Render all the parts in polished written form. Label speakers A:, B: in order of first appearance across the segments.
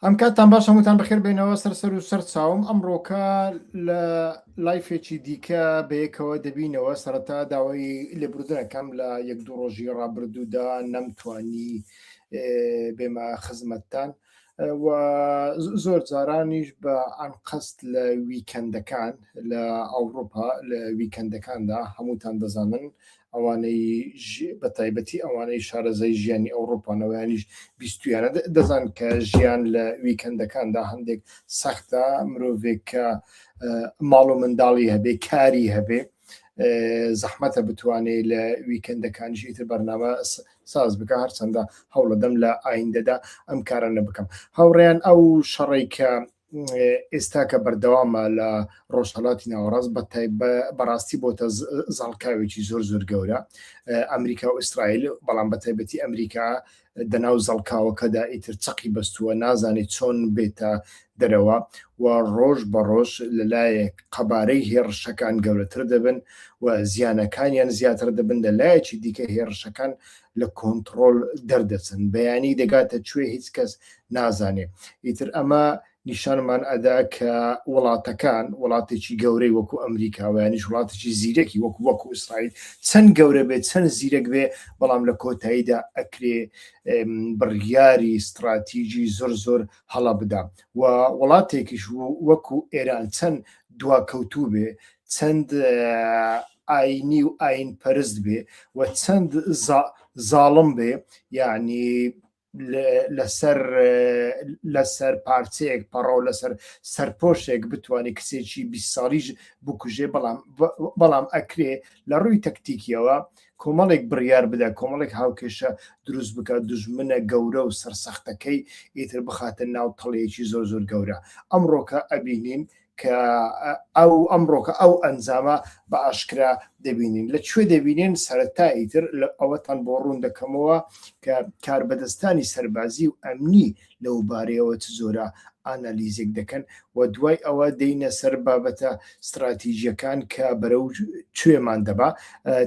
A: ئەم کاتتان باش هەمووتان بەخێر بێنەوە سەر سەر و سەر چاوم ئەمڕۆکە لە live ێکی دیکە بەیەکەوە دەبینەوە سەرەتا داوای لێبوردنەکەم لە یەک دوو ڕۆژی ڕابردوودا نەمتوانی بێمە خزمەتتان و زۆر جارانیش بە ئەنقەست لە weekend ەکان لە ئەوروپا لە weekend ەکاندا هەمووتان دەزانن ئەوانەی بە تایبەتی ئەوانەی شارەزای ژیانی ئەوڕۆپانەوە یانیش بیستویانە دەزان کە ژیان لە weekend ەکاندا هەندێک سەختە مرۆڤێک کە ماڵ و منداڵی هەبێ کاری هەبێ زەحمەتە بتوانێت لە weekend ەکانیش ئیتر بەرنامە ساز بکە هەرچەندە هەوڵەدەم لە ئایندەدا ئەم کارانە بکەم هاوڕێیان ئەو شەڕێک کە ئێستا کە بەردەوامە لە ڕۆژهەڵاتی ناوەڕاست بەڕاستی بۆتە زەڵکاوێکی زۆر زۆر گەورە ئەمریکا و ئیسرائیل بەڵام بە تایبەتی ئەمریکا دەناو زەڵکاوەکەدا ئیتر چەقی بەستووە نازانێت چۆن بێتە دەرەوە و ڕۆژ بە ڕۆژ لەلایەک قەبارەی هێڕشەکان گەورەتر دەبن و زیانەکانیان زیاتر دەبن لە لایەکی دیکە هێڕشەکان لە کۆنتڕۆل دەردەچن بەیانی دەگاتە کوێ هیچ کەس نازانێ ئیتر ئەمە نیشانمان ئەدا کە وڵاتەکان وڵاتێکی گەورەی وەکو ئەمریکا و یانیش وڵاتێکی زیرەکی وەکو وەکو ئیسرائیل چەند گەورە بێت چەند زیرەک بێ بەڵام لە کۆتاییدا ئەکرێ بڕیاری ستراتیژی زۆر زۆر هەڵە بدا و وڵاتێکیش وەکو ئێران چەند دواکەوتوو بێ چەند ئاینی و ئاین پەرست بێ و چەند زاڵم بێ یعنی لەسەر لەسەر پارچەیەک پەڕەو لەسەر سەرپۆشێک بتوانێت کچێکی 20 ساڵیش بکوژێ بەڵام بەڵام ئەکرێ لە ڕووی تەکتیکیەوە کۆمەڵێک بڕیار بدا کۆمەڵێک هاوکێشە دروست بکە دژمنە گەورە و سەرسەختەکەی ئیتر بخاتە ناو تەڵەیەکی زۆر زۆر گەورە ئەمڕۆکە ئەبینین کە ئەو ئەمڕۆکە ئەو ئەنجامە بە ئاشکرا دەبینین لە کوێ دەبینین سەرەتا ئیتر لە ئەوەتان بۆ ڕوون دەکەمەوە کە کاربەدەستانی سەربازی و ئەمنی لەو بارەیەوە چ جۆرە ئانالیزێک دەکەن و دوای ئەوە دێینە سەر بابەتە ستراتیژیەکان کە بەرەو کوێمان دەبا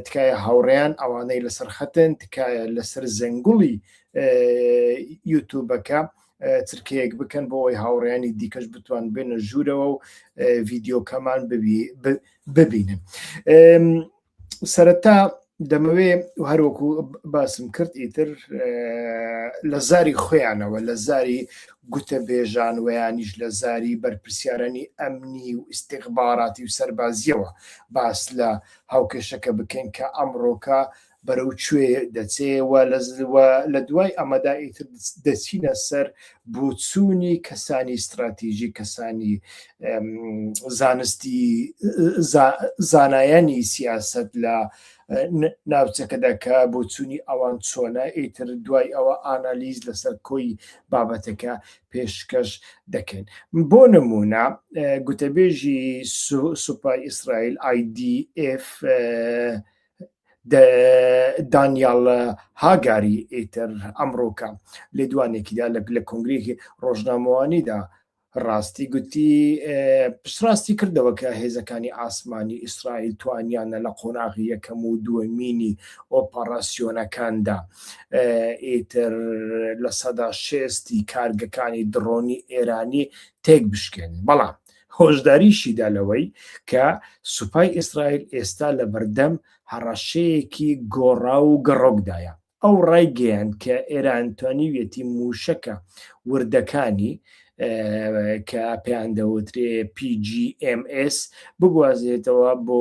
A: تکایە هاوڕێیان ئەوانەی لەسەر خەتن تکایە لەسەر زەنگوڵی یوتوبەکە چرکەیەک بکەن بۆ ئەوەی هاوڕێیانی دیکەش بتوان بێنە ژوورەوە و ڤیددیوکەمان ببینن سەرەتا دەمەوێ هەروەکو باسم کرد ئیتر لە زاری خۆیانەوە لە زاری گوتە بێژان ویانیش لە زاری بەرپرسیارانی ئەمنی و ئیسیغباراتی و سەربازیەوە باس لە هاوکێشەکە بکەین کە ئەمڕۆکە بەرەو کوێ دەچێ و لە دوای ئەمەدا ئیتر دەچینە سەر بۆچوونی کەسانی ستراتیژی کەسانی زانستی زانایانی سیاست لە ناوچەکەدا کە بۆچوونی ئەوان چۆنە ئیتر دوای ئەوە ئانالیز لەسەر کۆی بابەتەکە پێشکەش دەکەین بۆ نمونە گوتەبێژی سوپای ئیسرائیل IDF دانیال هاگاری ئیتر ئەمڕۆکە لێدوانێکیدا لە لە کۆنگرێکی ڕۆژنامەوانیدا ڕاستی گوتی پشتڕاستی کردەوە کە هێزەکانی ئاسمانی ئیسرائیل توانیانە لە قۆناغی یەکەم و دووەمینی ئۆپەراسیۆنەکاندا ئیتر 60% کارگەکانی دڕۆنی ئێرانی تێک بشکێن بەڵام هۆشداریشی دا لەوەی کە سوپای ئیسرائیل ئێستا لەبەردەم هەڕەشەیەکی گۆڕاو و گەڕۆکدایە. ئەو ڕایگەیاند کە ئێران توانیویەتی مووشەکە وردەکانی کە پێیان دەوترێ PGMS بگوازێتەوە بۆ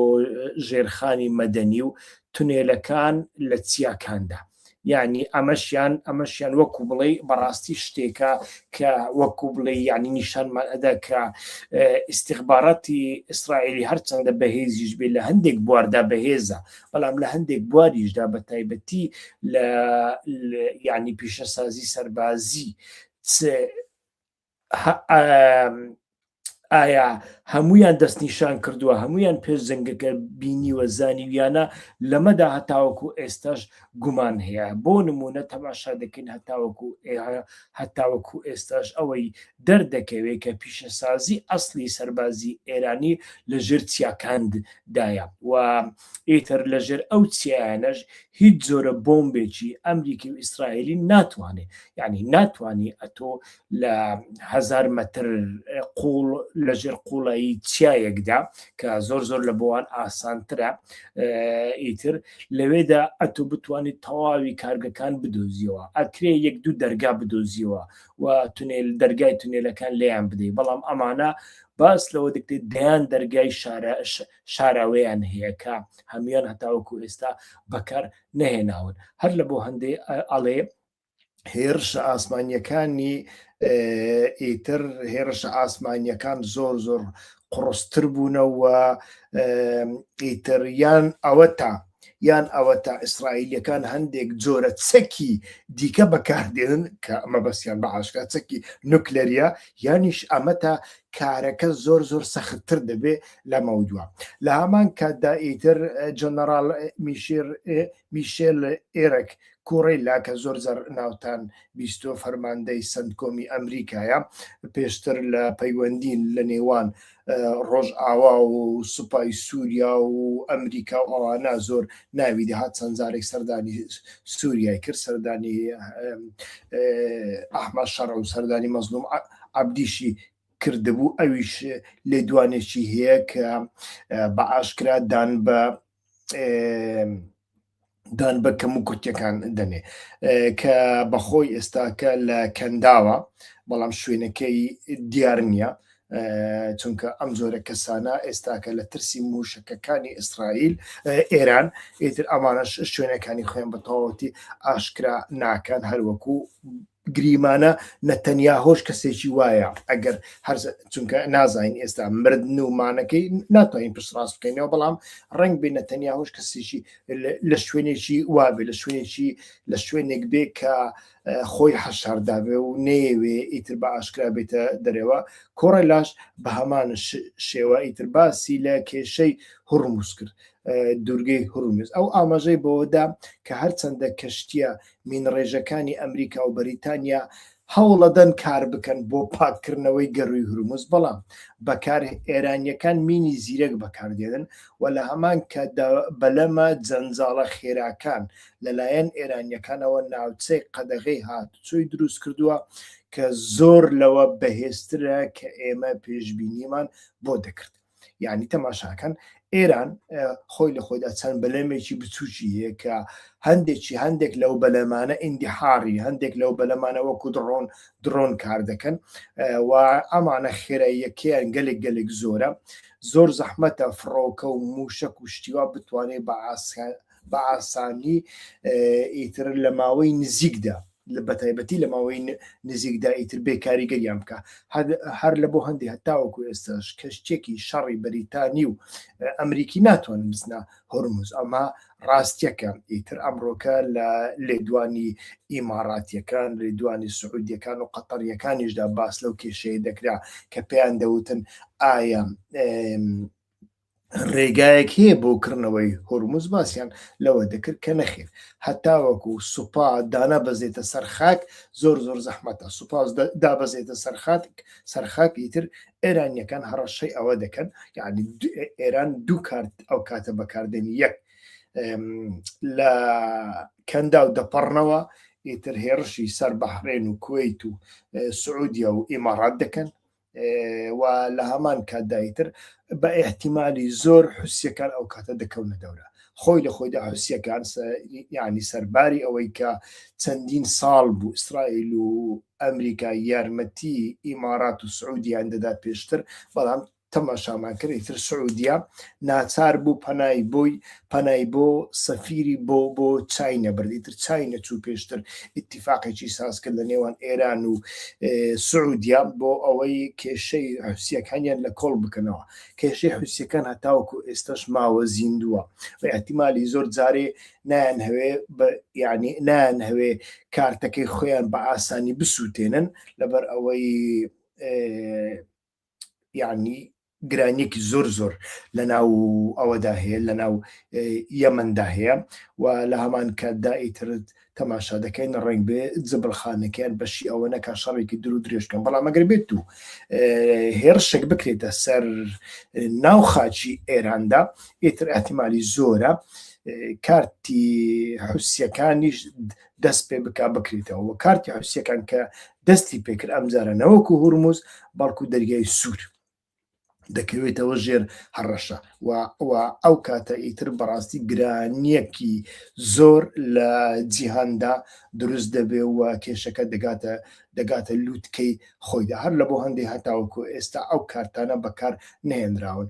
A: ژێرخانی مەدەنی و تونێلەکان لە چیاکاندا. یعنی ئەمەشیان ئەمەشیان وەکو بڵێ بەڕاستی شتێکە کە وەکو بڵێ یعنی نیشانمان ئەدا کە ئیسیخبارەتی ئیسرائیلی هەرچەندە بەهێزیش بێ لە هەندێک بواردا بەهێزە بەڵام لە هەندێک بواریشدا بە تایبەتی لە یعنی پیشەسازی سەربازی. ئایا هەمویان دەستنیشان کردووە هەمویان پێش جەنگەکە بینیوە زانیویانە لەمەدا هەتاوەکو ئێستاش گومان هەیە بۆ نمونە تەماشا دەکەین هەتاوەکو هەتاوەکو ئێستاش ئەوەی دەردەکەوێت کە پیشەسازی ئەسلی سەربازی ئێرانی لە ژێر چیاکاندایە و ئیتر لە ژێر ئەو چیایانەش هیچ جۆرە بۆمبێکی ئەمریکی و ئیسرائیلی ناتوانێت یعنی ناتوانانی ئەتۆ لە هزار مەتر قوڵ لە ژێر قوڵایی چیایەکدا کە زۆر زۆر لە بۆوان ئاسانترە ئیتر لەوێدا ئەتۆ بتوانیت تەواوی کارگەکان بدۆزیەوە ئەکرێ یەک دوو دەرگا بدۆزیەوە و تونێل دەرگای تونێلەکان لێیان بدەیت بەڵام ئەمانە باس لەوە دەکرێت دەیان دەرگای شارە شاراوەیان هەیە کە هەمویان هەتاوەکو ئێستا بەکار نەهێناون هەر لە بۆ هەندێ ئەڵێ هێرشە ئاسمانیەکانی ئیتر هێرشە ئاسمانیەکان زۆر زۆر قڕستر بوونەوە ئیتر یان ئەوە تا یان ئەوە تا ئیسرائیلەکان هەندێک جۆرە چەکی دیکە بەکاردێنن کە ئەمە بەسیان بە ئاشکرا چەکی نوکلەریە یانیش ئەمە تا کارەکە زۆر زۆر سەختتر دەبێ لە مەودووە لە هەمان کاتدا ئیتر جەنەڕال میشیر میشێل ئێرک کۆڕێلا کە زۆر جار ناوتان بیستووە فەرماندەی سەنتکۆمی ئەمریکایە پێشتر لە پەیوەندی لە نێوان ڕۆژئاوا و سوپای سووریا و ئەمریکا و ئەوانە زۆر ناوی دەهات چەند جارێک سەردانی سووریای کرد سەردانی ئەحمەد شەڕ و سەردانی مەزلوم عەبدیشی کردبوو ئەویش لێدوانێکی هەیە کە بە ئاشکرا دان بە دان بە کەم و کورتەکان دەنێ کە بەخۆی ئێستاکە لە کەنداوە بەڵام شوێنەکەی دیار نییە چونکە ئەم جۆرە کەسانە ئێستاکە لە ترسی موشەکەکانی ئیسرائیل ئێران ئیتر ئەمانەش شوێنەکانی خۆیان بە تەواوەتی ئاشکرا ناکەن هەروەکو گریمانە نەتەنیاهۆش کەسێکی وایە ئەگەر هەر چونکە نازانین ئێستا مردن و مانەکەی ناتوانین پشتڕاست بکەینەوە بەڵام ڕنگ بێ نەتەنیاهۆش کەسێکی لە شوێنێکی وابێ لە شوێنێکی لە شوێنێک بێ کە خۆی حەشاردابێ و نەیەوێ ئیتر بە ئاشکرا بێتە دەرەوە کۆڕێلاش بە هەمان شێوە ئیتر باسی لە کێشەی هورمز کرد دوورگەی هورمز ئەو ئاماژەی بەوەدا کە هەرچەندە کەشتیە مینڕێژەکانی ئەمریکا و بەریتانیا هەوڵەدەن کار بکەن بۆ پاککردنەوەی گەرووی هورمز، بەڵام بەکار ئێرانییەکان مینی زیرەک بەکاردێنن و لە هەمان کاتدا بەلەمە جەنجاڵە خێراکان لەلایەن ئێرانییەکانەوە ناوچەی قەدەغەی هاتوچۆی دروستکردووە کە زۆر لەوە بەهێزترە کە ئێمە پێشبینیمان بۆ دەکرد. یعنی تەماشاکەن ئێران خۆی لە خۆیدا چەند بەلەمێکی بچووکی هەیە کە هەندێکی هەندێک لەو بەلەمانە ئیندیحاری هەندێک لەو بەلەمانە وەکو دڕۆن درۆن کار دەکەن و ئەمانە خێراییەکەیان گەلێک گەلێک زۆرە زۆر زەحمەتە فڕۆکە و موشک و شتیوا بتوانێت بە بە ئاسانی ئیتر لە ماوەی نزیکدا بەتایبەتی لە ماوەی نزیکدا ئیتر بێ کاریگەریان بکە هەر لە بۆ هەندی هەتاوەکو ئێستاش کەشتێکی شەڕی بەریتانی و ئەمریکی ناتوانن بچنە هۆرمز ئەمە ڕاستیەکە ئیتر ئەمڕۆکە لە لێدوانی ئیماراتیەکان لێدوانی سعودیەکان و قەتەریەکانیشدا باس لەو کێشەیە دەکرا کە پێیان دەوتن ئایا ڕێگایەک هەیە بۆ کڕنەوەی هورمز باسیان لەوە دەکرد کە نەخێر هەتاوەکو سوپا دانابەزێتە سەر خاک زۆر زۆر زەحمەتە سوپاس دابەزێتە سەر خاک سەر خاک ئیتر ئێرانیەکان هەڕەشەی ئەوە دەکەن یعنی ئێران دوو کارت ئەو کاتە بەکاردێنی یەک لە کەنداو دەپەڕنەوە ئیتر هێڕشی سەر بەحرێن و کوەیت و سعودیە و ئیمارات دەکەن و لە هەمان کاتدا ئیتر بە ئیحتیمالی زۆر حوسیەکان ئەو کاتە دەکەونە دەورە خۆی لە خۆیدا حوسیەکان یعنی سەرباری ئەوەی کە چەندین ساڵ بوو ئیسرائیل و ئەمریکا یارمەتی ئیمارات و سعودیان دەدا پێشتر بەڵام تەماشامان کرد ئیتر سعودیە ناچار بوو پەنای بۆی پەنای بۆ سەفیری بۆ بۆ چاینە برد ئیتر چاینە چوو پێشتر ئیتیفاقێکی ساز کرد لە نێوان ئێران و سعودیا بۆ ئەوەی کێشەی حوسیەکانیان لە کۆڵ بکەنەوە کێشەی حوسیەکان هەتاوەکو ئێستاش ماوە زیندووە بە ئیحتیمالی زۆر جارێ نایان هەوێ یعنی نایان هەوێ کارتەکەی خۆیان بە ئاسانی بسووتێنن لەبەر ئەوەی. یعنی گرانیەکی زۆر زۆر لە ناو ئەوەدا هەیە لە ناو یەمەندا هەیە و لە هەمان کاتدا ئیتر تەماشا دەکەین ڕەنگ بێ زبڵخانەکەیان بەشی ئەوە نەکا شەڕێکی دوور و درێژ بکەن بەڵام ئەگەر بێت و هێرشێک بکرێتە سەر ناو خاچی ئێراندا ئیتر ئەحتیمالی زۆرە کارتی حوسیەکانیش دەست پێ بک بکرێتەوە و کارتی حوسیەکان کە دەستی پێکرد ئەمجارە نەوەکو هورمز بەڵکو دەریای سوور دەکەوێتەوە ژێر هەڕەشە و ئەو کاتە ئیتر بەڕاستی گرانیەکی زۆر لە جیهاندا دروست دەبێ و کێشەکە دەگاتە دەگاتە لووتکەی خۆیدا هەر لە بۆ هەندێک هەتاوەکو ئێستا ئەو کارتانە بەکار نهێنراون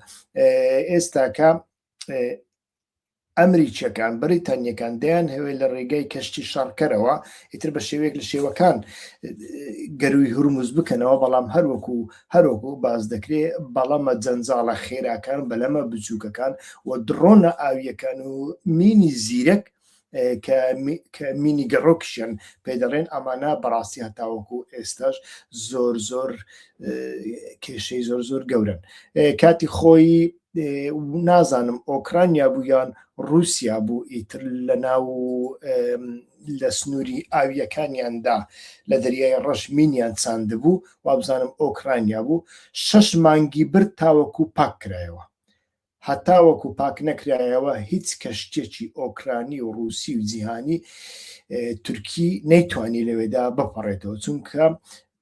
A: ئێستاکە ئەمریکیەکان، بەریتانیەکان دەیانهەوێت لە ڕێگای کەشتی شەڕکەرەوە ئیتر بە شێوەیەک لە شێوەکان گەروی هورمز بکەنەوە، بەڵام هەروەکو هەروەکو باس دەکرێ بەڵەمە جەنجاڵە خێراکان، بەلەمە بچووکەکان و دڕۆنە ئاویەکان و مینی زیرەک کە مینی گەڕۆکیشیان پێ دەڵێن ئەمانە بەڕاستی هەتاوەکو ئێستاش زۆر زۆر کێشەی زۆر زۆر گەورن کاتی خۆی نازانم ئۆکرانیا بوو یان رووسیا بوو ئیتر لە ناو لە سنووری ئاویەکانیاندا لە دەریای ڕەش مینیان چاندبوو وابزانم ئۆکرانیا بوو شەش مانگی برد تاوەکو پاک کرایەوە هەتاوەکو پاک نەکرایەوە هیچ کەشتیەکی ئۆکرانی و ڕوسی و جیهانی تورکی نەیتوانی لەوێدا بپەڕێتەوە چونکە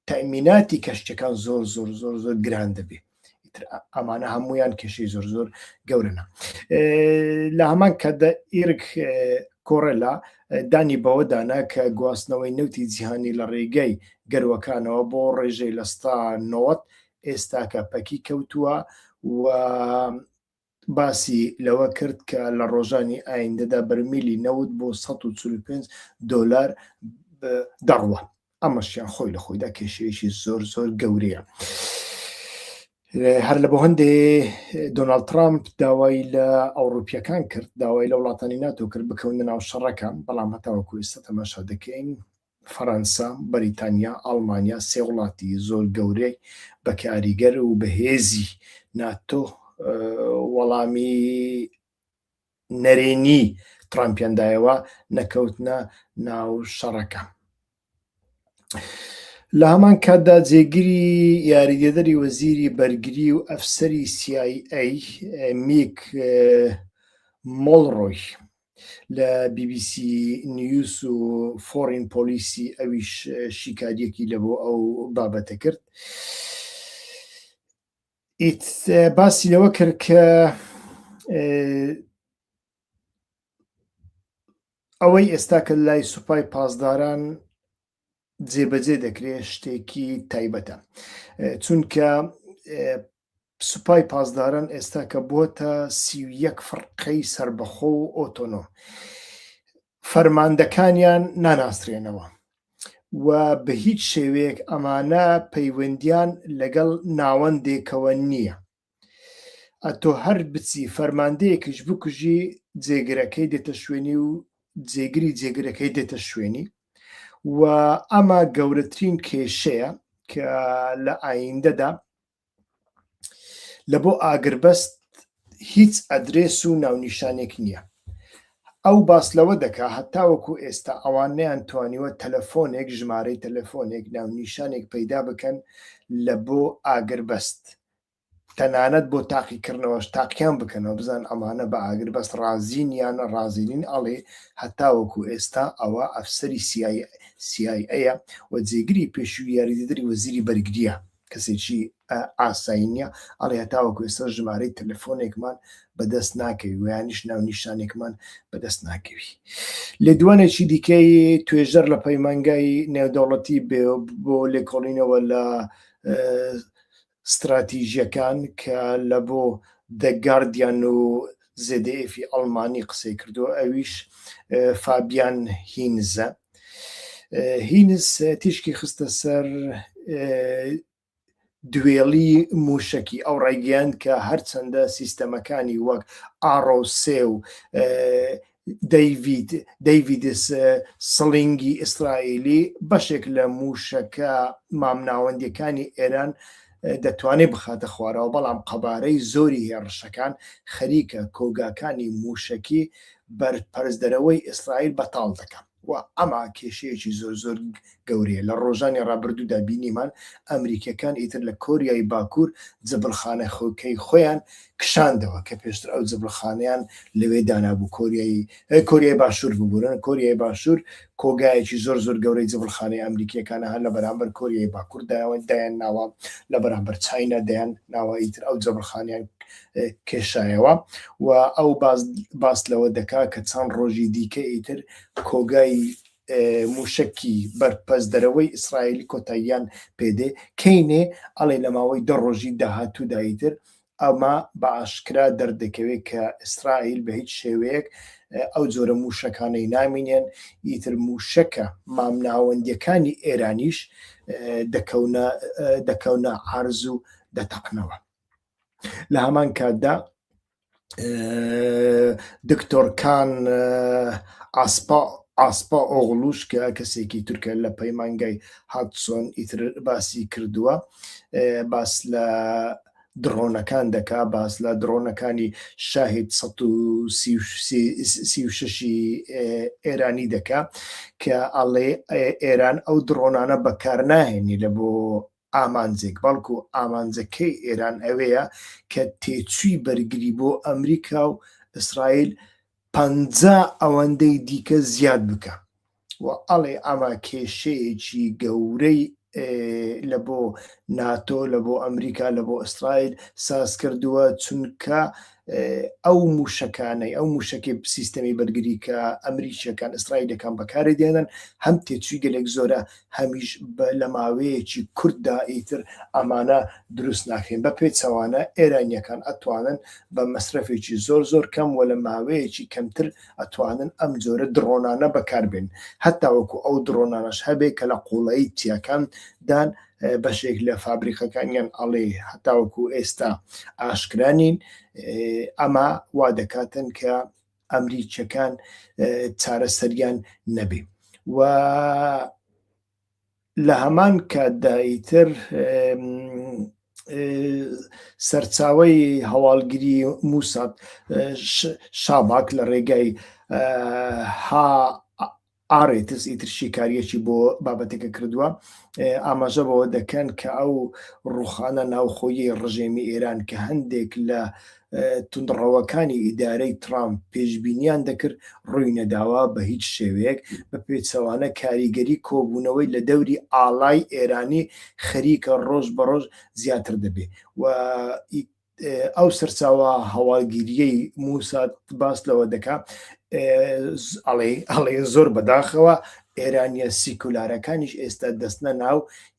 A: تەمیناتی کەشتەکان زۆر زۆر زۆر زۆر گران دەبێ ئەمانە هەمویان کێشەی زۆر زۆر گەورەە لە هەمان کاتدا ئیرک کۆڕێلا دانی بەوە دانا کە گواستنەوەی نەوتی جیهانی لە ڕێگەی گەروەکانەوە بۆ ڕێژەی لەستا 90 ئێستاکە پەکی کەوتووە و باسی لەوە کرد کە لە ڕۆژانی ئایندەدا بەرمیلی نەوت بۆ 145 دۆلار دەڕوە ئەمەشیان خۆی لە خۆیدا کێشەیەکی زۆر زۆر گەورەیە. هەر لە بۆ هەندێ دۆناڵد ترامپ داوای لە ئەوروپیەکان کرد داوای لە وڵاتانی ناتۆ کرد بکەونە ناو شەڕەکە بەڵام هەتاوەکو ئێستا تەماشا دەکەین فەرەنسا، بەریتانیا، ئەڵمانیا سێ وڵاتی زۆر گەورەی بە کاریگەر و بەهێزی ناتۆ وەڵامی نەرێنی ترامپیان دایەوە نەکەوتنە ناو شەڕەکە. لە هەمان کاتدا جێگری یاریدەدەری وەزیری بەرگری و ئەفسەری CIA میک مۆڵڕۆی لە بی بی سی نیوز و فۆرین پۆلیسی ئەویش شیکاریەکی لە بۆ ئەو بابەتە کرد باسی لەوە کرد کە ئەوەی ئێستا کە لای سوپای پاسداران جێبەجێ دەکرێت شتێکی تایبەتە چونکە سوپای پاسداران ئێستا کە بۆتە 31 فڕقەی سربەخۆ و ئۆتۆنۆم فەرماندەکانیان ناناسرێنەوە و بە هیچ شێوەیەک ئەمانە پەیوەندیان لەگەڵ ناوەندێکەوە نییە ئەتۆ هەر بچی فەرماندەیەکیش بکوژی جێگرەکەی دێتە شوێنی و جێگری جێگرەکەی دێتە شوێنی و ئەمە گەورەترین کێشەیە کە لە ئایندەدا لە بۆ ئاگربەست هیچ ئەدرێس و ناونیشانێک نییە. ئەو باس لەوە دەکا هەتاوەکو ئێستا ئەوان نەیانتوانیوە تەلەفۆنێک، ژمارەی تەلەفۆنێک، ناونیشانێک پەیدا بکەن لە بۆ ئاگربەست. تەنانەت بۆ تاقیکردنەوەش تاقیان بکەنەوە بزانن ئەمانە بە ئاگربەست ڕازین یان ڕازی نین ئەڵێ هەتاوەکو ئێستا ئەوە ئەفسەری CIA و جێگری پێشووی یاریدەدەری وەزیری بەرگرییە. کەسێکی ئاسایی نییە ئەڵێ هەتاوەکو ئێستا ژمارەی تەلەفۆنێکمان بەدەست ناکەوی ویانیش ناونیشانێکمان بەدەست ناکەوی لێدوانێکی دیکەی توێژەر لە پەیمانگای نێودەوڵەتی بۆ لێکۆڵینەوە لە ستراتیژیەکان کە لە بۆ دە گاردیان و ZDF ی ئەڵمانی قسەی کردو ئەویش فابیان هینزە هینز تیشکی خستە سەر دوێڵی موشکی ئەو ڕایگەیاند کە هەرچەندە سیستەمەکانی وەک ئاڕۆ سێ و دەیڤید دەیڤیدس سڵینگی ئیسرائیلی بەشێک لە موشەکە مامناوەندیەکانی ئێران. دەتوانێت بخاتە خوارەوە، بەڵام قەبارەی زۆری هێڕشەکان خەریکە کۆگاکانی مووشەکی بەرپەرچدەرەوەی ئیسرائیل بەتاڵ دەکا و ئەمە کێشەیەکی زۆر زۆر گەورەیە. لە ڕۆژانی ڕابردوودا بینیمان ئەمریکیەکان ئیتر لە کۆریای باکوور جبڵخانەکەی خۆیان کشاندەوە کە پێشتر ئەو جبڵخانەیان لەوێ دانابوو کۆریای کۆریای باشوور ببورن کۆریای باشوور کۆگایەکی زۆر زۆر گەورەی جبڵخانەی ئەمریکیەکانە هەر لە بەرامبەر کۆریای باکوور دایەوە دایان ناوە لە بەرامبەر چاینا دایان ناوە ئیتر ئەو جبڵخانیان کێشایەوە و ئەو باس باس لەوە دەکا کە چەند ڕۆژی دیکە ئیتر کۆگای موشەکی بەرپەرچدەرەوەی ئیسرائیلی کۆتاییان پێدێ کەینێ ئەڵێ لە ماوەی دە ڕۆژی داهاتوودا ئیتر ئەمە بە ئاشکرا دەردەکەوێت کە ئیسرائیل بە هیچ شێوەیەک ئەو جۆرە موشەکانەی نامینێن ئیتر موشەکە مامناوەندیەکانی ئێرانیش دەکەونە دەکەونە عرز و دەتەقنەوە. لە هەمان کاتدا دکتۆر کان ئاسپا ئاسپا ئۆغلوش کە کەسێکی تورکە لە پەیمانگای هاتسۆن ئیتر باسی کردووە باس لە دڕۆنەکان دەکا باس لە دڕۆنەکانی شاهید 136 ئێرانی دەکا کە ئەڵێ ئێران ئەو دڕۆنانە بەکارناهێنی لە بۆ ئامانجێک، بەڵکو ئامانجەکەی ئێران ئەوەیە کە تێچووی بەرگری بۆ ئەمریکا و ئیسرائیل 50 ئەوەندەی دیکە زیاد بکا و ئەڵێ ئەمە کێشەیەکی گەورەی لە بۆ ناتۆ لە بۆ ئەمریکا لە بۆ ئیسرائیل ساز کردووە چونکە ئەو موشەکانەی ئەو موشەکی سیستەمی بەرگری کە ئەمریکیەکان ئیسرائیلەکان بەکاری دێنن هەم تێچووی گەلێک زۆرە هەمیش لە ماوەیەکی کورتدا ئیتر ئەمانە دروست ناکرێن بە پێچەوانە ئێرانیەکان ئەتوانن بە مەسرەفێکی زۆر زۆر کەم و لە ماوەیەکی کەمتر ئەتوانن ئەم جۆرە دڕۆنانە بەکاربێن هەتاوەکو ئەو دڕۆنانەش هەبێ کە لە قوڵایی چیاکان دان بەشێک لە فابریکەکانیان ئەڵێ هەتاوەکو ئێستا ئاشکرا نین ئەمە وا دەکاتن کە ئەمریکیەکان چارەسەریان نەبێ و لە هەمان کاتدا ئیتر سەرچاوەی هەواڵگری موساد شاباک لە ڕێگای ها ئارێتس ئیتر شیکاریەکی بۆ بابەتەکە کردووە ئاماژە بەوە دەکەن کە ئەو ڕوخانە ناوخۆیی ڕژێمی ئێران کە هەندێک لە توندڕەوەکانی ئیدارەی ترامپ پێشبینیان دەکرد ڕووی نەداوە بە هیچ شێوەیەک بە پێچەوانە کاریگەری کۆبوونەوەی لە دەوری ئاڵای ئێرانی خەریکە ڕۆژ بە ڕۆژ زیاتر دەبێ و ئەو سەرچاوە هەواڵگیریەی موساد باس لەوە دەکا ئەڵێ ئەڵێ زۆر بەداخەوە ئێرانیە سیکولارەکانیش ئێستا دەستنە ناو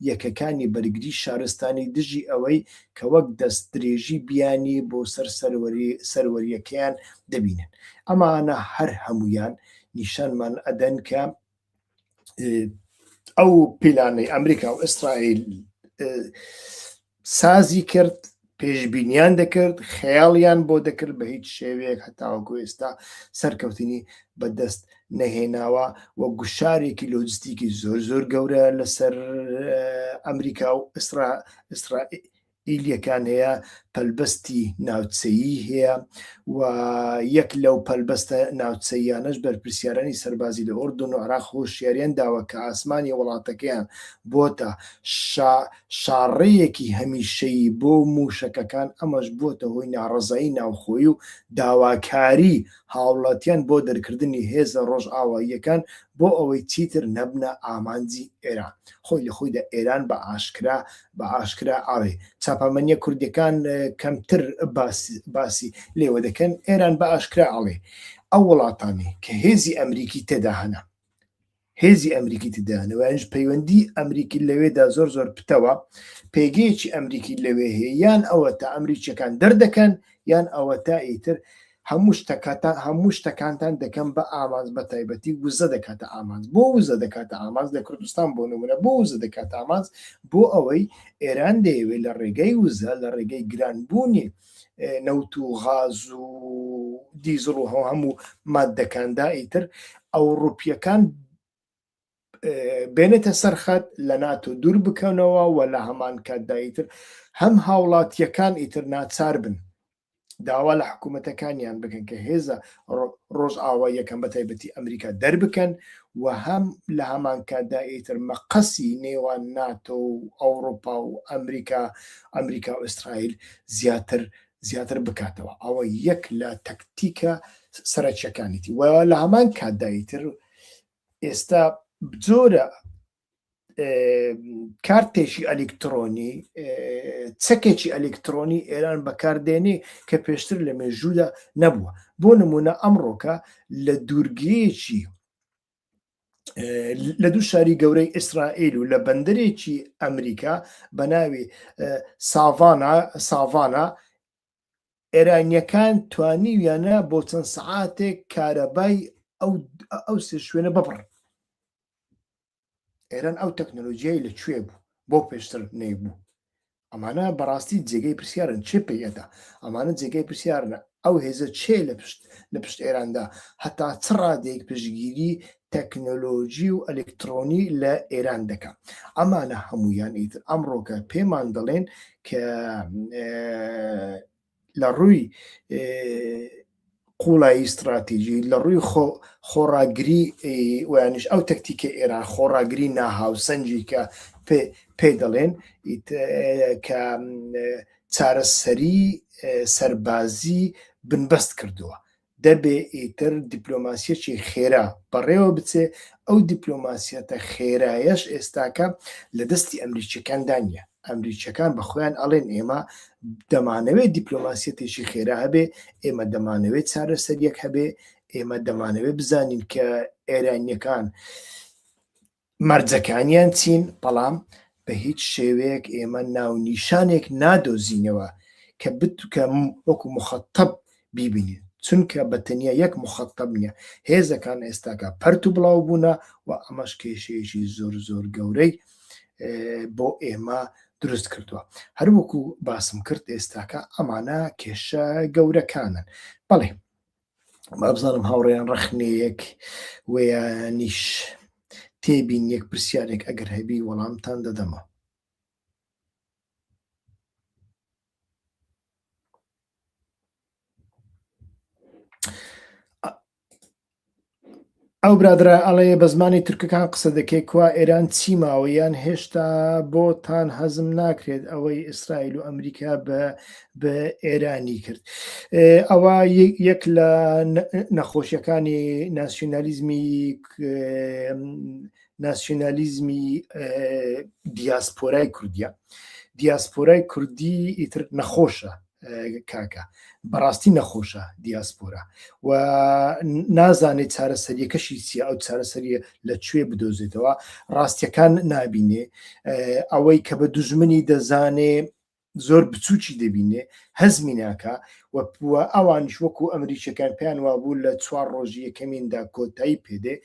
A: یەکەکانی بەرگری شارستانی دژی ئەوەی کە وەک دەست درێژی بیانی بۆ سەر سەروەری سەروەریەکەیان دەبینن ئەمانە هەر هەمویان نیشانمان ئەدەن کە ئەو پیلانەی ئەمریکا و ئیسرائیل سازی کرد پێشبینیان دەکرد خەیاڵیان بۆ دەکرد بە هیچ شێوەیەک هەتاوەکو ئێستا سەرکەوتنی بەدەست نەهێناوە و گوشارێکی لۆجستیکی زۆر زۆر گەورە لەسەر ئەمریکا و ئیسرا ئیسرائیل ئیلیەکان هەیە، پەلبەستی ناوچەیی هەیە و یەک لەو پەلبەستە ناوچەییانەش بەرپرسیارانی سەربازی لە ئوردن و عێراق هۆشیاریان داوە کە ئاسمانی وڵاتەکەیان بۆتە شاڕێیەکی هەمیشەیی بۆ مووشەکەکان، ئەمەش بووەتە هۆی ناڕەزایی ناوخۆیی و داواکاری هاوڵاتیان بۆ دەرکردنی هێزە ڕۆژئاواییەکان بۆ ئەوەی چیتر نەبنە ئامانجی ئێران. خۆی لە خۆیدا ئێران بە ئاشکرا بە ئاشکرا ئەڵێ چاپەمەنیە کوردیەکان کەمتر باسی لێوە دەکەن ئێران بە ئاشکرا ئەڵێ ئەو وڵاتانەی کە هێزی ئەمریکی تێدا هەنە هێزی ئەمریکی تێدانە وانش پەیوەندی ئەمریکی لەوێدا زۆر زۆر پتەوە پێگەیەکی ئەمریکی لەوێ هەیە یان ئەوە تا ئەمریکیەکان دەردەکەن یان ئەوە تا ئیتر هەموو شتەکاتان هەموو شتەکانتان دەکەم بە ئامانج بە تایبەتی وزە دەکاتە ئامانج بۆ وزە دەکاتە ئامانج لە کوردستان بۆ نمونە بۆ وزە دەکاتە ئامانج بۆ ئەوەی ئێران دەیەوێت لە ڕێگەی وزە لە ڕێگەی گرانبوونی نەوت و غاز و دیزڵ و هەموو مادەکاندا ئیتر ئەوروپیەکان بێنێتە سەرخەت لە ناتۆ دوور بکەنەوە و لە هەمان کاتدا ئیتر هەم هاوڵاتیەکان ئیتر ناچار بن داوا لە حکوومەتەکانیان بکەن کە هێزە ڕۆژئاواییەکان بە تایبەتی ئەمریکا دەربکەن و هەم لە هەمان کاتدا ئیتر مەقەسی نێوان ناتۆ و ئەوروپا و ئەمریکا ئەمریکا و ئیسرائیل زیاتر زیاتر بکاتەوە ئەوە یەک لە تەکتیکە سەرەکیەکانیتی و لە هەمان کاتدا ئیتر ئێستا جۆرە کارتێکی ئەلیکترۆنی چەکێکی ئەلیکترۆنی ئێران بەکاردێنێ کە پێشتر لە مێژوودا نەبووە بۆ نمونە ئەمڕۆکە لە دوورگەیەکی لە دوو شاری گەورەی ئیسرائیل و لە بەندەرێکی ئەمریکا بە ناوی ساڤانا ساڤانا ئێرانیەکان توانیویانە بۆ چەند سەعاتێک کارەبای ئەو ئەو سێ شوێنە ببڕن. ئێران ئەو تەکنەلۆژیای لە کوێ بوو بۆ پێشتر نەیبوو؟ ئەمانە بەڕاستی جێگەی پرسیارن چێ پێی ئەدا؟ ئەمانە جێگەی پرسیارن ئەو هێزە چێ لە پشت لە پشت ئێراندا هەتا چ ڕادەیەک پشتگیری تەکنەلۆژی و ئەلکترۆنی لە ئێران دەکا؟ ئەمانە هەمویان ئیتر ئەمڕۆکە پێمان دەڵێن کە لە ڕووی قوڵایی ستراتیژی لە ڕووی خۆ خۆڕاگری ویانیش ئەو تەکتیکە ئێران خۆڕاگری ناهاوسەنگی کە پێ پێ دەڵێن کە چارەسەری سەربازی بنبەست کردووە دەبێ ئیتر دیپلۆماسیەکی خێرا بەڕێوە بچێ، ئەو دیپلۆماسیەتە خێرایەش ئێستاکە لە دەستی ئەمریکیەکاندا نیە، ئەمریکیەکان بە خۆیان ئەڵێن ئێمە دەمانەوێ دیپلۆماسیەتێکی خێرا هەبێ، ئێمە دەمانەوێ چارەسەریەک هەبێ، ئێمە دەمانەوێ بزانین کە ئێرانیەکان مەرجەکانیان چین، بەڵام بە هیچ شێوەیەک ئێمە ناونیشانێک نادۆزینەوە کە بتکە وەکو مخەتەب بیبینین، چونکە بە تەنیا یەک مخەتەب نییە، هێزەکان ئێستاکە پەرت و بڵاو بوونە و ئەمەش کێشەیەکی زۆر زۆر گەورەی بۆ ئێمە دروست کردووە. هەروەکو باسم کرد ئێستاکە ئەمانە کێشە گەورەکانن. بەڵێ. بابزانم هاوڕێیان ڕەخنەیەک ویانیش تێبینیەک پرسیارێک ئەگەر هەبی وەڵامتان دەدەمەوە. ئەو برادرە ئەڵێ بە زمانی تورکەکان قسە دەکەی کوا ئێران چی ماوە یان هێشتا بۆتان هەزم ناکرێت ئەوەی ئیسرائیل و ئەمریکا بە بە ئێرانی کرد ئەوە یەک لە نەخۆشیەکانی ناسیۆنالیزمی ناسیۆنالیزمی دیاسپۆرای کوردیە دیاسپۆرای کوردی ئیتر نەخۆشە کاکە بەڕاستی نەخۆشە دیاسپۆرا و نازانێت چارەسەریەکەشی چیە ئەو چارەسەریە لە کوێ بدۆزێتەوە ڕاستیەکان نابینێ ئەوەی کە بە دوژمنی دەزانێ زۆر بچوکی دەبینێ هەزمی ناکا و ئەوانیش وەکو ئەمریکیەکان پێیان وابوو لە چوار ڕۆژی یەکەمیندا کۆتایی پێدێ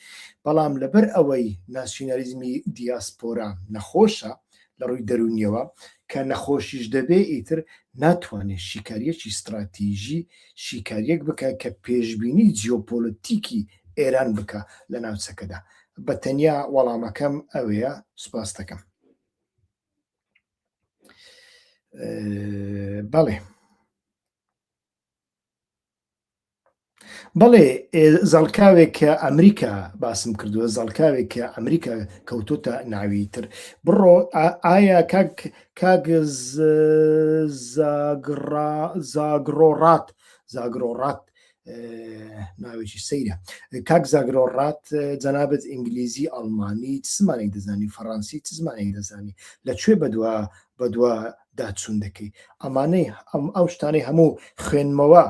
A: بەڵام لەبەر ئەوەی ناسیونالیزمی دیاسپۆرا نەخۆشە لە ڕووی دەرونیەوە کە نەخۆشیش دەبێ ئیتر ناتوانێت شیکاریەکی ستراتیژی شیکاریەک بکە کە پێشبینی جیۆپۆلەتیکی ئێران بکە لە ناوچەکەدا بە تەنیا وەڵامەکەم ئەوەیە سوپاس دەکەم. بەڵێ بەڵێ زەڵکاوێک کە ئەمریکا باسم کردووە زەڵکاوێک کە ئەمریکا کەوتۆتە ناوی تر بڕۆ ئایا کاک کاک زاگڕۆڕات زاگرۆڕات ناوێکی سەیرە کاک زاگرۆڕات جەنابەت ئینگلیزی ئەڵمانی چ زمانێک دەزانی فەڕەنسی چ زمانێک دەزانی لە کوێ بەدوا بەدوا داچوون دەکەی ئەمانەی ئەم ئەو شتانەی هەموو خوێنمەوە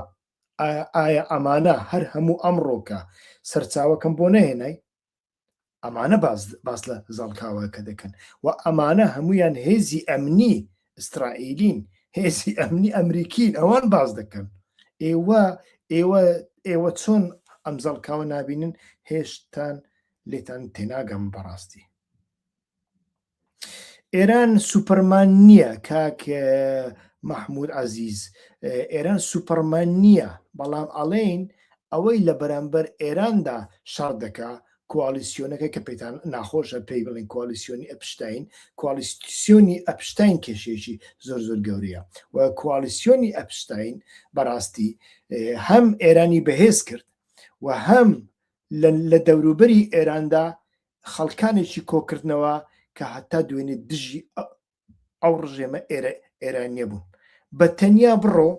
A: ئایا ئەمانە هەر هەموو ئەمڕۆکە سەرچاوەکەم بۆ نەهێنای ئەمانە باس باس لە زەڵکاوەکە دەکەن و ئەمانە هەمویان هێزی ئەمنی ئیسرائیلین هێزی ئەمنی ئەمریکین ئەوان باس دەکەن ئێوە ئێوە ئێوە چۆن ئەم زەڵکاوە نابینن هێشتان لێتان تێناگەم بەڕاستی ئێران سوپەرمان نییە کاک مەحمود عەزیز ئێران سوپەرمان نییە بەڵام ئەڵێین ئەوەی لە بەرامبەر ئێراندا شەڕ دەکا. کوالیسیۆنەکە کە پێتان ناخۆشە پێی بڵێن کوالیسیۆنی ئەپشتاین، کوالیسیۆنی ئەپشتاین کێشەیەکی زۆر زۆر گەورەیە و کوالیسیۆنی ئەپشتاین بەڕاستی هەم ئێرانی بەهێز کرد و هەم لە دەوروبەری ئێراندا خەڵکانێکی کۆکردنەوە کە هەتا دوێنێ دژی ئەو ڕژێمە ئێرە ئێرانیە بوون. بە تەنیا بڕۆ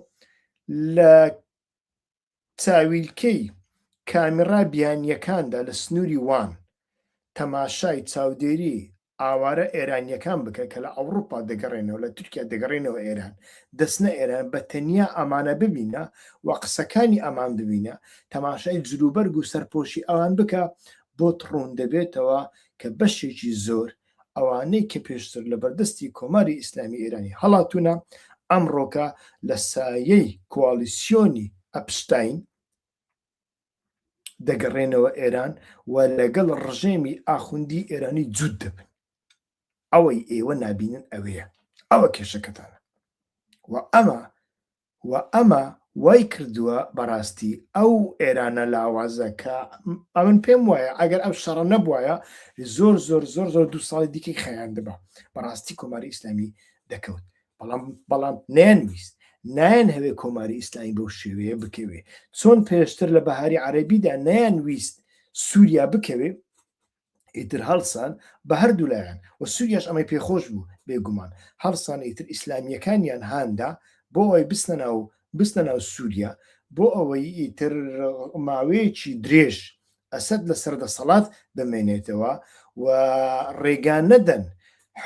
A: لە چاویلکەی کامیڕا بیانییەکاندا لە سنووری وان، تەماشای چاودێری ئاوارە ئێرانییەکان بکە کە لە ئەوڕوپا دەگەڕێنەوە، لە تورکیا دەگەڕێنەوە ئێران، دەچنە ئێران، بە تەنیا ئەمانە ببینە و قسەکانی ئەمان ببینە، تەماشای جلوبەرگ و سەرپۆشی ئەوان بکە، بۆت ڕوون دەبێتەوە کە بەشێکی زۆر ئەوانەی کە پێشتر لە بەردەستی کۆماری ئیسلامی ئێرانی هەڵاتوونە، ئەمڕۆکە لە سایەی کوالیسیۆنی ئەپشتاین دەگەڕێنەوە ئێران و لەگەڵ ڕژێمی ئاخوندی ئێرانی جووت دەبن. ئەوەی ئێوە نابینن ئەوەیە. ئەوە کێشەکەتانە. و ئەمە و ئەمە وای کردووە بەڕاستی ئەو ئێرانە لاوازە کە ئەمن پێم وایە ئەگەر ئەو شەڕە نەبوایە زۆر زۆر زۆر زۆر دوو ساڵی دیکەی خەیاندبا بەڕاستی کۆماری ئیسلامی دەکەوت بەڵام بەڵام نەیانویست نایەن هەوێ کۆماری ئیسلامی بەو شێوەیە بکەوێ چۆن پێشتر لە بەهاری عەربیدا نەیان ویست سووریا بکەوێ ئیتر هەڵسان بە هەردوو لایان و سوریاش ئەمەی پێخۆش بوو بێگومان هەڵسان ئیتر ئیسلامیەکانیان هاندا بۆ ئەوەی بچنە ناو بچنە ناو سوریا بۆ ئەوەی ئیتر ماوەیەکی درێژ ئەسەد لەسەر دەسەڵات بمێنێتەوە و ڕێگا نەدەن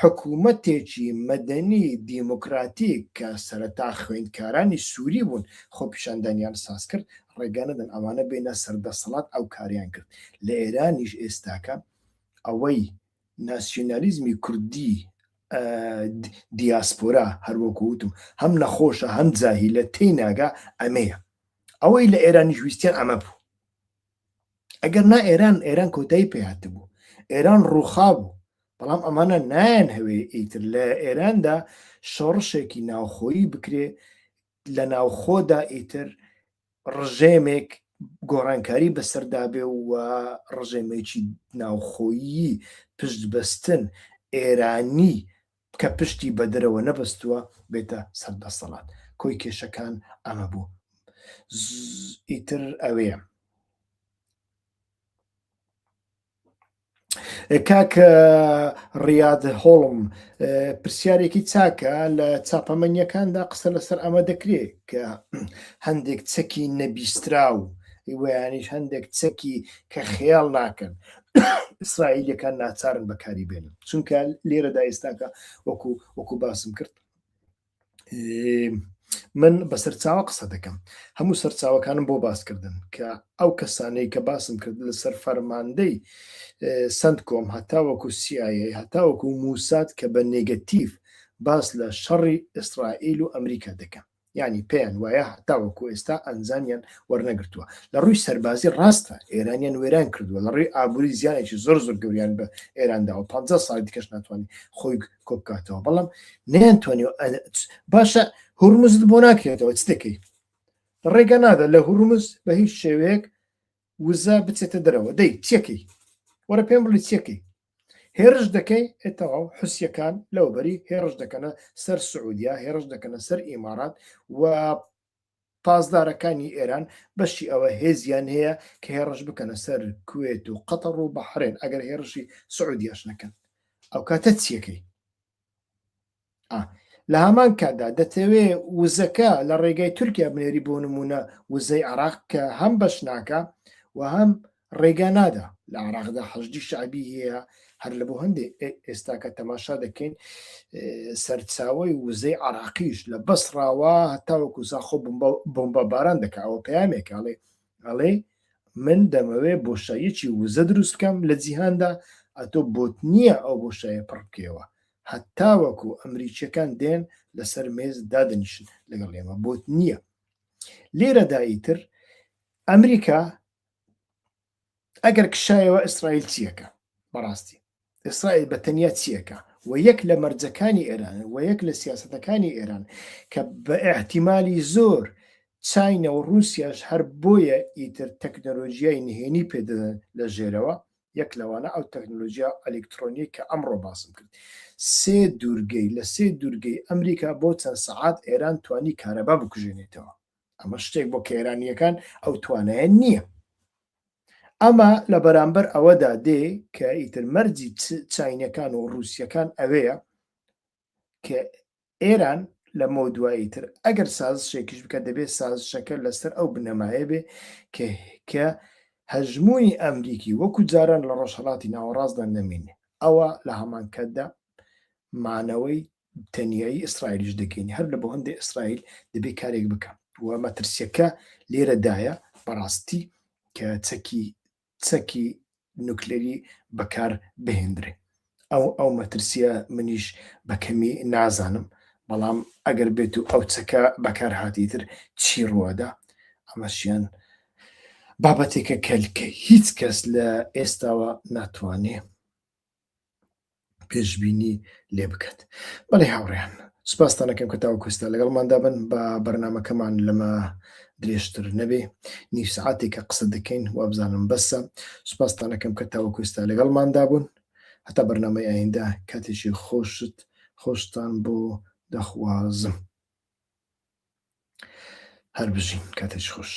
A: حکوومەتێکی مەدەنی دیموکراتیک کە سەرەتا خوێندکارانی سووری بوون خۆپیشاندانیان ساز کرد، ڕێگا نەدەن ئەوانە بێنە سەر دەسەڵات ئەو کارەیان کرد. لە ئێرانیش ئێستاکە ئەوەی ناسیۆنالیزمی کوردی دیاسپۆرا هەر وەکو وتم هەم نەخۆشە هەم جاهیلە تێی ناگا ئەمەیە. ئەوەی لە ئێرانیش ویستیان ئەمە بوو. ئەگەر نا ئێران ئێران کۆتایی پێهاتبوو ئێران ڕووخا بوو بەڵام ئەمانە نایەن هەوێ ئیتر لە ئێراندا شۆڕشێکی ناوخۆیی بکرێ لە ناوخۆدا ئیتر ڕژێمێک گۆڕانکاری بەسەردا بێ و ڕژێمێکی ناوخۆیی پشت بەستن ئێرانی کە پشتی بە دەرەوە نەبەستووە بێتە سەر دەسەڵات کۆی کێشەکان ئەمە بوو ئیتر ئەوەیە کاک ڕیاد هۆڵم پرسیارێکی چاکە لە چاپەمەنیەکاندا قسە لەسەر ئەمە دەکرێت کە هەندێک چەکی نەبیستراو ویانیش هەندێک چەکی کە خەیاڵ ناکەن ئیسرائیلەکان ناچارن بەکاری بێنن چونکە لێرەدا ئێستاکە وەکو وەکو باسم کرد من بە سەرچاوە قسە دەکەم هەموو سەرچاوەکانم بۆ باسکردن کە ئەو کەسانەی کە باسم کرد لەسەر فەرماندەی سندکۆم هەتاوەکو CIA هەتاوەکو موساد کە بە نێگەتیڤ باس لە شەڕی ئیسرائیل و ئەمریکا دەکەن یانی پێیان وایە هەتاوەکو ئێستا ئەنجامیان وەرنەگرتووە. لە ڕووی سەربازی ڕاستە ئێرانیان وێران کردووە، لە ڕووی ئابووری زیانێکی زۆر زۆر گەوریان بە ئێران داوە، 50 ساڵی دیکەش ناتوانێت خۆی کۆبکاتەوە، بەڵام نەیانتوانیوە باشە هورمزت بۆ ناکرێتەوە چ دەکەی؟ ڕێگە نادا لە هورمز بە هیچ شێوەیەک وزە بچێتە دەرەوە دەی چیەکەی وەرە پێم بڵی چیەکەی هێرش دەکەی تەواو حوسیەکان لەوبەری هێڕش دەکەنە سەر سعودیا هێڕش دەکەنە سەر ئیمارات و پاسدارەکانی ئێران بەشی ئەوە هێزیان هەیە کە هێڕش بکەنە سەر کوێت و قەتەڕ و بەحرێن ئەگەر هێڕشی سعودیاش نەکەن ئەو کاتە چیەکەی لە هەمان کاتدا دەتەوێ وزەکە لە ڕێگای تورکیا بنێری بۆ نمونە وزەی عراق کە هەم بەش ناکە و هەم ڕێگا نادا لە عراقدا حەشدی شعبی هەیە هەر لە بۆ هەندێک ئێستاکە تەماشا دەکەین سەرچاوی وزەی عراقیش لە بەسڕاوە هەتاوەکو زاخۆ بۆمبا باران دەکا ئەوە پەیامێک ئەڵێ ئەڵێ من دەمەوێ بۆشاییەکی وزە دروست بکەم لە جیهاندا ئەتۆ بۆت نییە ئەو بۆشایە پڕ بکەیەوە هەتاوەکو ئەمریکیەکان دێن لەسەر مێز دادەنیشن لەگەڵ ئێمە بۆت نییە لێرەدا ئیتر ئەمریکا ئەگەر کشایەوە ئیسرائیل چیەکە بەڕاستی ئیسرائیل بە تەنیا چیەکە و یەک لە مەرجەکانی ئێران و یەک لە سیاسەتەکانی ئێران کە بە ئیحتیمالی زۆر چاینا و ڕووسیاش هەر بۆیە ئیتر تەکنەلۆژیای نهێنی پێدەدەن لە ژێرەوە. یەک لەوانە ئەو تەکنۆلۆژیا ئەلیکترۆنیەی کە ئەمڕۆ باسم کرد. سێ دوورگەی لە سێ دوورگەی ئەمریکا بۆ چەند سەعات ئێران توانی کارەبا بکوژێنێتەوە. ئەمە شتێک بۆ کە ئێرانییەکان ئەو توانایە نییە. ئەمە لە بەرامبەر ئەوەدا دێ کە ئیتر مەرجی چاینەکان و ڕووسیەکان ئەوەیە کە ئێران لەمەو دوا ئیتر ئەگەر سازشێکیش بکات دەبێت سازشەکە لەسەر ئەو بنەمایە بێ کە کە هەژموونی ئەمریکی وەکو جاران لە ڕۆژهەڵاتی ناوەڕاستدا نەمێنێ ئەوە لە هەمان کاتدا مانەوەی تەنیایی ئیسرائیلیش دەگەینی هەر لە بۆ هەندێ ئیسرائیل دەبێ کارێک بکە و مەترسیەکە لێرەدایە بەڕاستی کە چەکی چەکی نوکلێری بەکار بهێندرێ. ئەو ئەو مەترسیە منیش بە کەمی نازانم، بەڵام ئەگەر بێت و ئەو چەکە بەکار هات ئیتر چی ڕووەدا؟ ئەمەشیان بابەتێکە کە هیچ کەس لە ئێستاوە ناتوانێ پێشبینی لێ بکات. بەڵێ هاوڕێیان سوپاستان ئەکەم کە تاوەکو ئێستا لەگەڵماندا بن با بەرنامەکەمان لەمە درێژتر نەبێ نیو سەعاتێکە قسە دەکەین وابزانم بەسە سوپاستان ئەکەم کە تاوەکو ئێستا لەگەڵماندا بوون هەتا بەرنامەی ئایندە کاتێکی خۆشت خۆشتان بۆ دەخوازم هەر بژین کاتێکی خۆش.